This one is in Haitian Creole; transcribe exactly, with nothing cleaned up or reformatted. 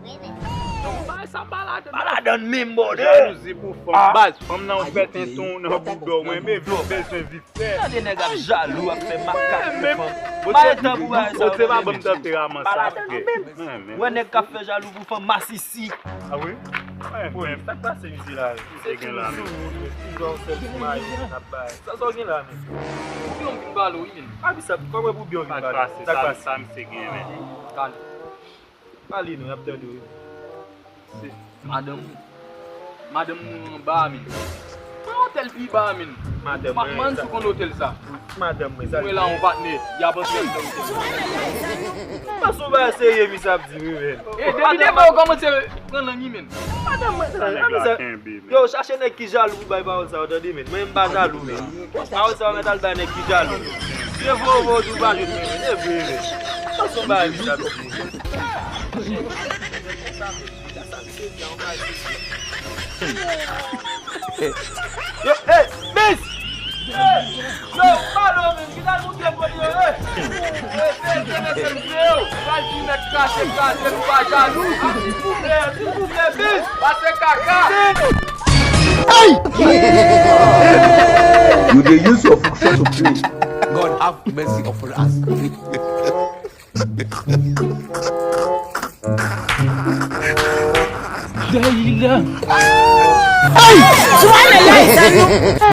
Bay sa pa ladan. Pa ladan menm, bòdè. Jalouzi pou fanm. Ah. Baz, fanm nan ou fè tenten nan bouda w, mwen, men viv bezwen viv fè. Tande nèg ap jalou, ap fè makak pou fanm. Bay tan pou bagay sa yo, tande menm. Ou te pa ban m tanperaman sa, frè. Mwen, men. Wè nèg k ap fè jalou pou fanm masisi. Ah wi? Mwen, men. Sa k pase misye la? Misye gen la, men. Misye toujou ap fè ti mayo, n ap bay. Sa, sa w gen la, men? Pou byen m vin pale w, wi, men. Pa di sa, kòman pou byen w vin pale? Sa k pase? Sa misye gen, men? Pale. Pale non, y ap tande w wi. Se madanm ou. Madanm ou anba a, men. Pran otèl pi ba a, men. Madanm mwen, m pa konn si w konn otèl sa. Madanm mwen, sa. Mwen la, yon patnè, y ap antre nan otèl sa. Sa se yon bagay serye misye ap di wi, men. E depi devan ou kòmanse pran lang wi, men. Madanm mwen, sa nèg la kenbe, men. Yo, chache nèg ki jalou pou bay pawòl sa yo, tande, men. Mwen, m pa jalou, men. Pawòl sa yo mèt al bay nèg ki jalou. Se vre ou pa di w pa jwenn mwen, men. E vre, men. Sa se yon bagay misye ap di. Yo, hey, miss! Yo, pale w menm, ki tal moun te pwodye yo, hey! Hey, hey, hey, hey, hey, yo, pral di nèg kraze, kraze, nou pa jalou. Silvouplè, silvouplè, miss! Pase kaka! Hey! You dey use your function to play. God have mercy upon us. Dalila. Hey! Subhanallah, sa nou.